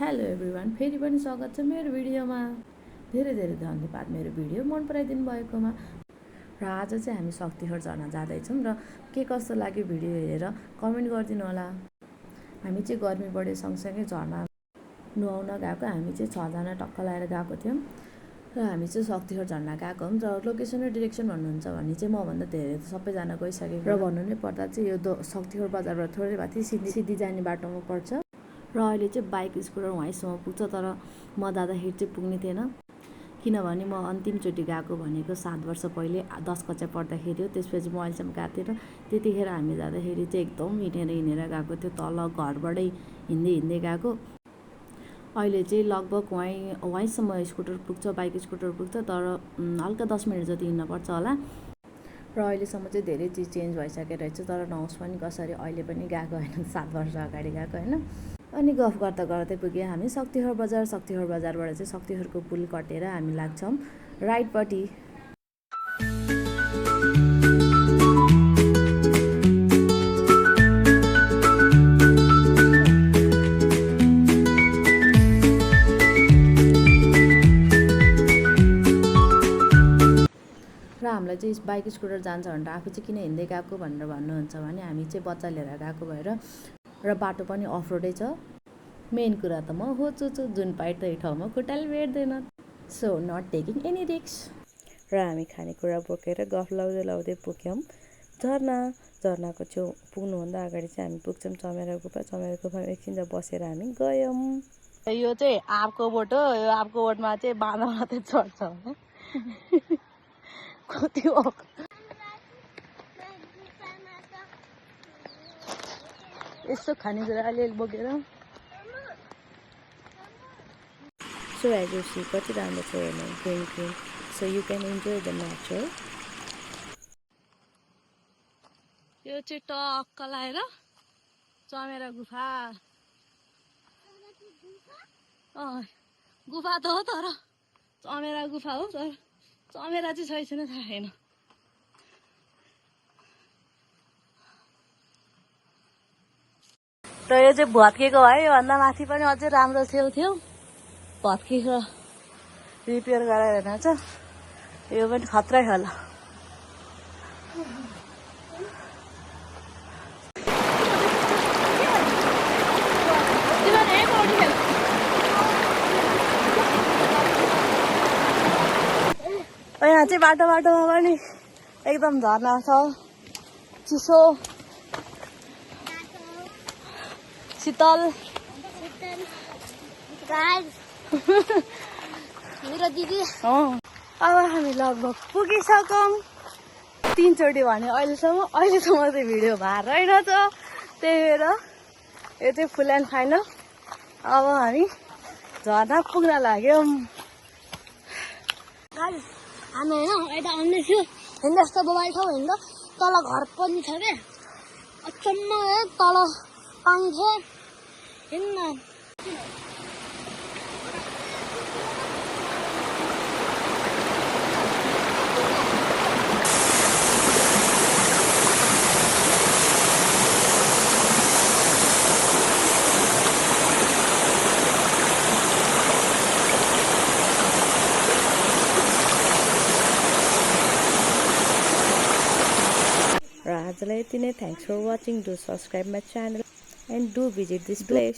Hello everyone, फेरि पनि स्वागत छ मेरो भिडियोमा। धेरै धेरै धन्यवाद मेरो भिडियो मन पराइदिनु भएकोमा। र आज चाहिँ हामी शक्तिखोर झर्ना जाँदैछौँ र के कस्तो लाग्यो भिडियो हेरेर कमेन्ट गरिदिनु होला। हामी चाहिँ गर्मी बढे सँगसँगै झर्ना नुहाउन गएको। हामी चाहिँ 6 जना टक्क लगाएर गएको थियौँ र हामी चाहिँ शक्तिखोर झर्ना गएको हौँ। र लोकेसन र डिरेक्सन भन्नुहुन्छ भने चाहिँ मभन्दा धेरै त सबैजना गइसकेको र भन्नु नै पर्दा चाहिँ यो शक्तिखोर बजारबाट थोरै भए सिधी जाने बाटोमा पर्छ। र अहिले चाहिँ बाइक स्कुटर वहीँसम्म पुग्छ, तर म जाँदाखेरि चाहिँ पुग्ने थिएन, किनभने म अन्तिमचोटि गएको भनेको 7 वर्ष पहिले 10 कक्षा पढ्दाखेरि हो। त्यसपछि म अहिलेसम्म गएको थिएन। त्यतिखेर हामी जाँदाखेरि चाहिँ एकदम हिँडेर गएको थियो, तल घरबाटै हिँड्दै गएको। अहिले चाहिँ लगभग वहीँसम्म स्कुटर पुग्छ, बाइक स्कुटर पुग्छ, तर हल्का 10 मिनट जति हिँड्नुपर्छ होला। र अहिलेसम्म चाहिँ धेरै चिज चेन्ज भइसकेको रहेछ, तर नहोस् पनि कसरी अहिले पनि गएको होइन, 7 वर्ष अगाडि गएको होइन। अनि गफ गर्दै पुग्यो हामी शक्तिखोर बजार। शक्तिखोर बजारबाट चाहिँ शक्तिखोरको पुल कटेर हामी लाग्छौँ राइटपट्टि। र हामीलाई चाहिँ बाइक स्कुटर जान्छ भनेर आफू चाहिँ किन हिँड्दै गएको भनेर भन्नुहुन्छ भने हामी चाहिँ बच्चा लिएर गएको भएर र बाटो पनि अफ रोडै छ। मेन कुरा त म होचुछु, जुन पाइ त्यही ठाउँमा खुट्टाले भेट्दैन, so not taking any risk. र हामी खानेकुरा बोकेर गफ लाउँदै पुग्यौँ झर्नाको छेउ। पुग्नुभन्दा अगाडि चाहिँ हामी पुग्छौँ चमेरा गुफामा एकछिन बसेर हामी गयौँ। यो चाहिँ आँपको बोट हो। यो आँपको बोटमा चाहिँ बाँधा मात्रै चढ्छ होइन। कति हो यसो खानेकुरा अलिअलि बोकेर। सो एज यु सी कति राम्रो छ हेर्नु, green, so you can enjoy the nature. यो चाहिँ टक्क लगाएर चमेरा गुफा। गुफा त हो, तर चमेरा गुफा हो, तर चमेरा चाहिँ छैन थाहा छैन। र यो चाहिँ भत्केको है, योभन्दा माथि पनि अझै राम्रो थियो भत्केको, रिपेयर गराएर हेर्नु छ। यो पनि खत्रै होला। यहाँ चाहिँ बाटोमा पनि एकदम झर्ना छ, चिसो शीतल। मेरो दिदी अब हामी लगभग पुगिसकौँ। 3 चोटि भने अहिलेसम्म चाहिँ भिडियो भएर रहेन छ, त्यही भएर यो चाहिँ फुल एन्ड फाइनल। अब हामी झर्ना पुग्न लाग्यौँ। हामी होइन यता आउँदै थियो, हिँड्दा यस्तो मोबाइल ठाउँ हिँड्दा तल घर पनि छ क्या, अचम्म तल पानी थियो हिँड्न। र आजलाई यति नै। Thanks for watching. Do subscribe my channel and do visit this place.